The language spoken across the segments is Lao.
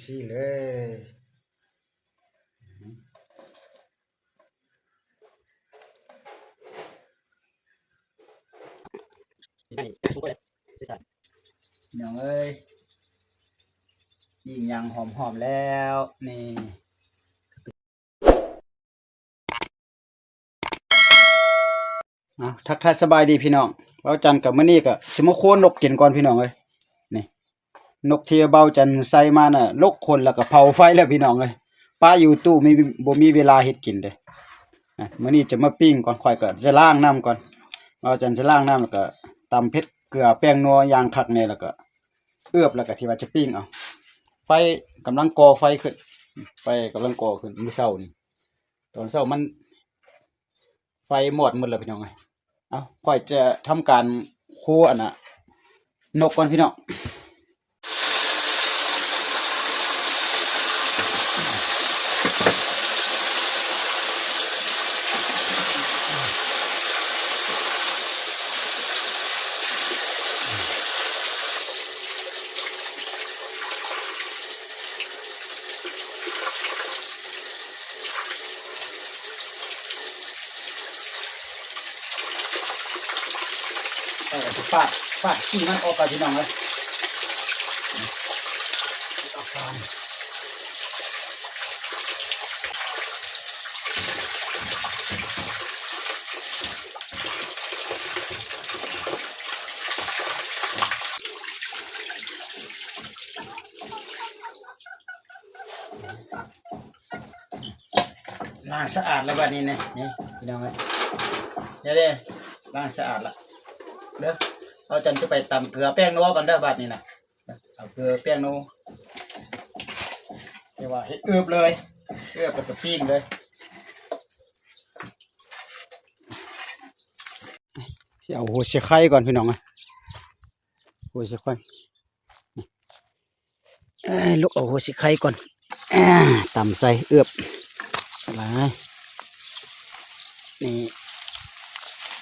ຊີ້ເລີຍ. ພີ່ນ້ອງເອີຍ ປີ້ງຢ່າງຫອມໆແລ້ວນີ້. ເອົາ ທັກທາຍສະບາຍດີພີ່ນ້ອງ. ເບົາຈັນກັບມື້ນີ້ກໍຊິມາຄົວນົກກິນກ່ອນພີ່ນ້ອງເອີຍ. ນີ້ ນົກທີ່ເບົາຈັນໃສ່ມານະ ລົກຄົນແລ້ວກໍເຜົາໄຟແລ້ວພີ່ນ້ອງເອີຍ. ປາຢູ່ຕູ້ມີ ບໍ່ມີເວລາເຮັດກິນເດ້. ອະ ມື້ນີ້ຈະມາປີ້ງກ່ອນ, ຂ້ອຍກໍຈະລ້າງນ້ຳກ່ອນ. ເບົາຈັນຈະລ້າງນ້ຳ ແລ້ວກໍຕຳເຜັດເກືອແປ້ງນົວຢ່າງຄັກແນ່ ແລ້ວກໍເອືອບ ແລ້ວກໍທີ່ວ່າຈະປີ້ງເອົາ. ໄຟກຳລັງກໍ່ໄຟຂຶ້ນ, ໄຟກຳລັງກໍ່ຂຶ້ນ. ມື້ເຊົ້ານີ້ ຕອນເຊົ້າມັນ ໄຟມອດໝົດແລ້ວພີ່ນ້ອງເອີຍ. ເອົາ ຂ້ອຍຈະທຳການຄົວອັນນະ ນົກກ່ອນພີ່ນ້ອງ. ເອີ ປາດ ປາດຂີ້ມັນອອກກ່ອນພີ່ນ້ອງເອີຍ. ລ້າງສະອາດແລ້ວບາດນີ້ນະ ນີ້ພີ່ນ້ອງເອີຍ. ເດ້ໆ ລ້າງສະອາດລະເດີ. ເຮົາຈັ່ງຈະໄປຕຳເກືອແປ້ງນົວກ່ອນເດີບາດນີ້ນະ. ເອົາເກືອແປ້ງນົວ ແຕ່ວ່າເຮັດເອີບເລີຍ, ເອີບແລ້ວກໍປີ້ງເລີຍ. ຊິເອົາຫົວຊິໄຄກ່ອນພີ່ນ້ອງເອີຍ. ຫົວຊິໄຄ ເອີຍ ລຸກເອົາຫົວຊິໄຄກ່ອນ. ຕຳໃສ່ເອືອບຫຼາຍນີ້.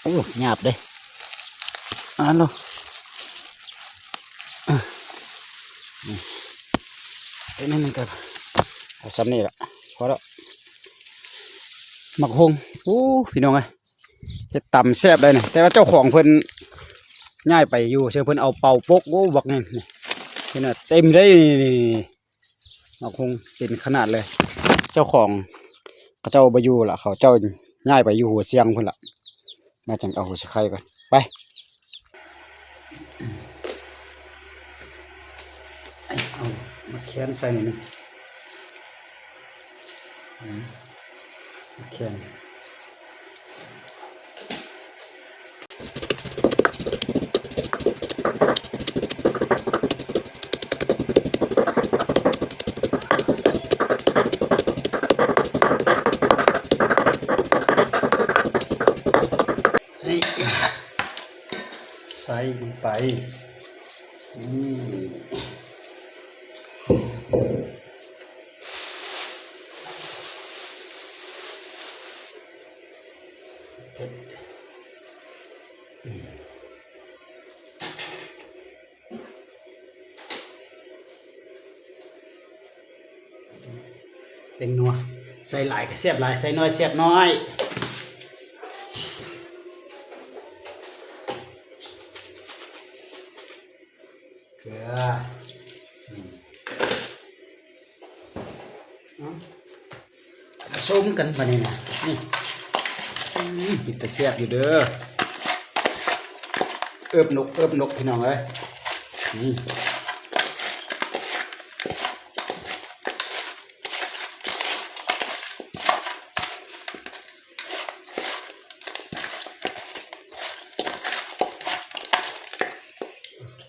ໂອ້ ຫຍາບເດ້. ອາໂລ ເຮັດໜ້ອຍໜຶ່ງກໍເອົາສ່ຳນີ້ລະ ພໍແລ້ວ. ໝາກຫຸ່ງ ໂອ້ ພີ່ນ້ອງເອີຍ ເຮັດຕຳແຊບໄດ໋ນີ້. ແຕ່ວ່າເຈົ້າຂອງເພິ່ນຍ້າຍໄປຢູ່ ເຊິ່ງເພິ່ນເອົາເປົາປົກ. ໂອ້ ບັກນີ້ ນີ້ ເຫັນວ່າເຕັມເດ້ນີ້. ໝາກຫຸ່ງເປັນຂະໜາດເລີຍ. ເຈົ້າຂອງເຂົາເຈົ້າບໍ່ຢູ່ລະ, ເຂົາເຈົ້າຍ້າຍໄປຢູ່ຫົວຊຽງພຸ້ນລະ. ມາຈັ່ງເອົາຫົວຊິໄຄກ່ອນ ໄປ. ເອົາໝາກແຄນໃສ່ໜ້ອຍໜຶ່ງ. ອືມ ໝາກແຄນ. ໃສ່ລົງໄປ ນີ້. ແປ້ງນົວ ໃສ່ຫຼາຍກໍແຊບຫຼາຍ ໃສ່ໜ້ອຍແຊບໜ້ອຍ. ເກືອ ອືມ ມາຊົມກັນບາດນີ້ນະ. ນີ້ ອືມ ເປັນຕາແຊບຢູ່ເດີ. ເອີບນົກ ເອີບນົກ ພີ່ນ້ອງເອີຍ ນີ້. ໂອເຄ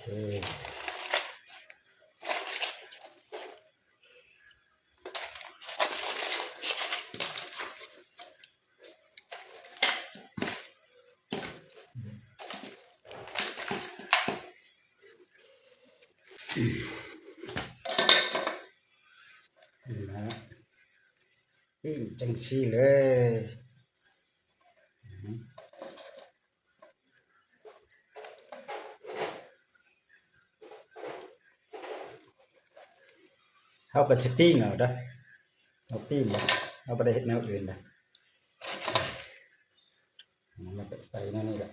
ນີ້ນະ ປີ້ງຈັ່ງຊີ້ເລີຍ. ຫ ເຮົາກໍຊິປີ້ງເອົາເດີ້ ເຮົາປີ້ງເອົາ ເຮົາບໍ່ໄດ້ເຮັດແນວອື່ນເດີ້ ເອົາມາໃສ່ໃນນີ້ແຫຼະ.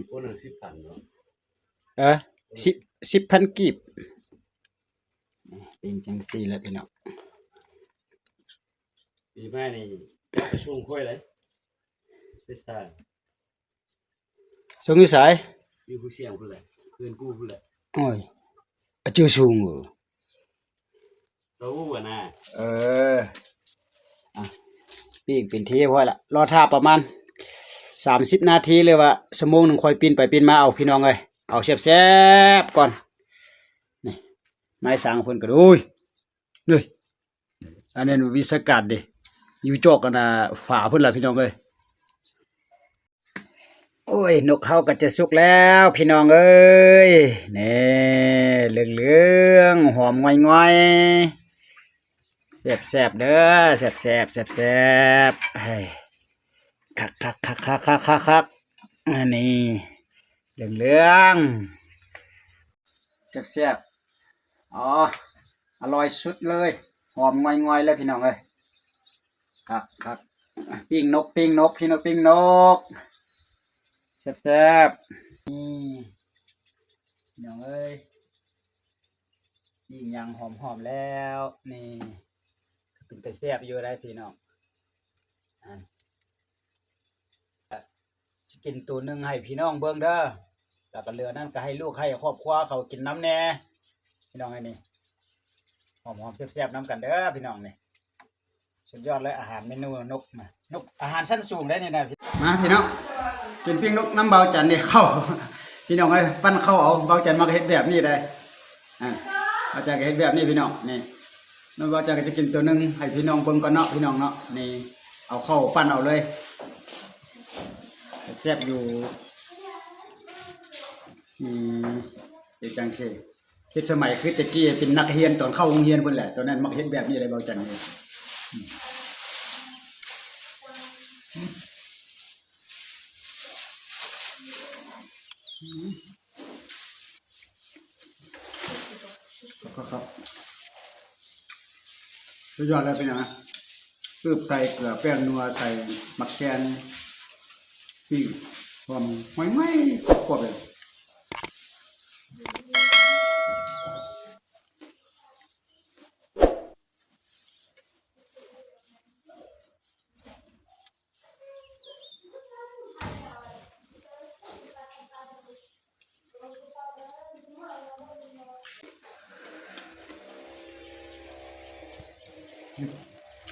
ໂອ້ ໜຶ່ງສິບພັນເນາະ ເອີ ສິບ ສິບພັນກີບ ເປັນຈັ່ງຊີ້ແຫຼະພີ່ນ້ອງ. ປີໃໝ່ນີ້ໄປສົ່ງຂ້ອຍເລີຍ ໄປສ້າງ ສົ່ງຢູ່ໃສ? ຢູ່ພູຊຽງພຸ້ນແຫຼະ ເຮືອນກູພຸ້ນແຫຼະ. ໂອ້ຍ ອາ ຈື່ສູງເອີ ເອີ ອ່ະ ປີ້ງເປັນທີ່ຮຽບຮ້ອຍລະ ລໍຖ້າປະມານສາມສິບນາທີ ຫຼືວ່າຊົ່ວໂມງໜຶ່ງ ຄ່ອຍປິ່ນໄປປິ່ນມາເອົາ ພີ່ນ້ອງເອີຍ. ເອົາແຊບໆກ່ອນ ນີ້ ນາຍຊ່າງເພິ່ນກໍ ໂອ້ຍ ນີ້ ອັນນັ້ນວິຊາການເດ້ ຢູ່ຈອກອັນນ່າຝາພຸ້ນລະ ພີ່ນ້ອງເອີຍ. ໂອ້ຍ ນົກເຮົາກໍຈະສຸກແລ້ວພີ່ນ້ອງເອີຍ ນີ້ ເຫຼືອງໆ ຫອມງອຍໆ ແຊບໆເດີ້ ແຊບໆ ແຊບໆ ເອີຍ ຄັກໆໆໆໆ ອັນນີ້ ເຫຼືອງໆ ແຊບໆ ອໍ ອະລ່ອຍສຸດເລີຍ ຫອມງອຍໆເລີຍພີ່ນ້ອງເອີຍ ຄັກໆ. ປີ້ງນົກ ປີ້ງນົກ ພີ່ນ້ອງ ປີ້ງນົກ ແຊບໆ ນີ້ ພີ່ນ້ອງເອີຍ ປີ້ງຢ່າງຫອມໆແລ້ວ ນີ້ ເປັນຕາແຊບຢູ່ໄດ໋ພີ່ນ້ອງ. ອາ ຊິກິນໂຕໜຶ່ງໃຫ້ພີ່ນ້ອງເບິ່ງເດີ້ ແລ້ວກໍເຫຼືອນັ້ນກໍໃຫ້ລູກໃຫ້ຄອບຄົວເຂົາກິນນຳແດ່ ພີ່ນ້ອງເອີຍ. ນີ້ ຫອມໆແຊບໆນຳກັນເດີ້ພີ່ນ້ອງ ນີ້ ສຸດຍອດເລີຍ ອາຫານເມນູນົກນະ ນົກ ອາຫານຊັ້ນສູງໄດ໋ນີ້ນະ. ມາພີ່ນ້ອງ ກິນປີ້ງນົກນຳບ່າວຈັນນີ້ ເຂົ້າ ພີ່ນ້ອງເອີຍ ປັ້ນເຂົ້າເອົາ ບ່າວຈັນມັກເຮັດແບບນີ້ໄດ໋. ອ່າ ບ່າວຈັນກໍເຮັດແບບນີ້ພີ່ນ້ອງ ນີ້ ນ້ອງບ່າວຈັນກໍຈະກິນໂຕໜຶ່ງໃຫ້ພີ່ນ້ອງເບິ່ງກ່ອນເນາະ ພີ່ນ້ອງເນາະ. ນີ້ ເອົາເຂົ້າປັ້ນເອົາເລີຍ ແຊບຢູ່. ອືມ ເຮັດຈັ່ງຊີ້ ເຮັດສະໄໝຄືແຕ່ກີ້ເປັນນັກຮຽນຕອນເຂົ້າໂຮງຮຽນພຸ້ນແຫຼະ ຕອນນັ້ນມັກເຮັດແບບນີ້ເລີຍ ບ່າວຈັນນີ້. ຄັກໆ ສຸດຍອດເລີຍ ເປັນຫຍັງນະ ປຶບໃສ່ເກືອ ແປ້ງນົວ ໃສ່ໝາກແກງ ປີ້ງ ຫອມ ໄໝ້ໆ ຄວບໆເລີຍ.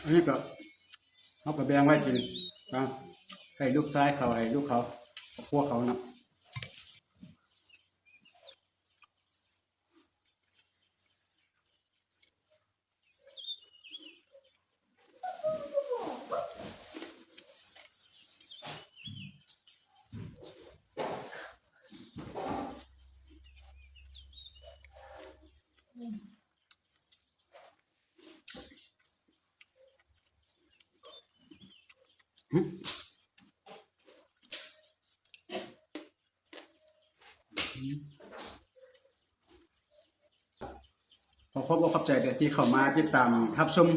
ອັນນີ້ກໍ ເຮົາກໍແບ່ງໄວ້ກິນນະ ໃຫ້ລູກຊາຍເຂົາ ໃຫ້ລູກເຂົາ ຄອບຄົວເຂົາເນາະ. ຂໍຂອບອົກຂອບໃຈເດີ້ ທີ່ເຂົ້າມາຕິດຕາມຮັບຊົມ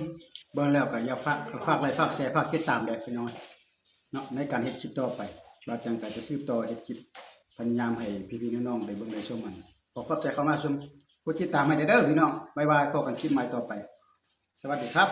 ເບິ່ງແລ້ວກໍຢ່າ ຝາກ ຝາກໄລ ຝາກແຊ ຝາກຕິດຕາມເດີ້ພີ່ນ້ອງເນາະ. ໃນການເຮັດຄລິບຕໍ່ໄປ ບ່າວຈັນກໍຈະສືບຕໍ່ເຮັດຄລິບ ພະຍາຍາມໃຫ້ພີ່ໆນ້ອງໆໄດ້ເບິ່ງໄດ້ຊົມຫັ້ນ. ຂໍຂອບໃຈເຂົ້າມາຊົມ ກົດຕິດຕາມໃຫ້ແດ່ເດີພີ່ນ້ອງ. ບາຍບາຍ ພົບກັນຄລິບໃໝ່ຕໍ່ໄປ. ສະຫວັດດີຄັບ.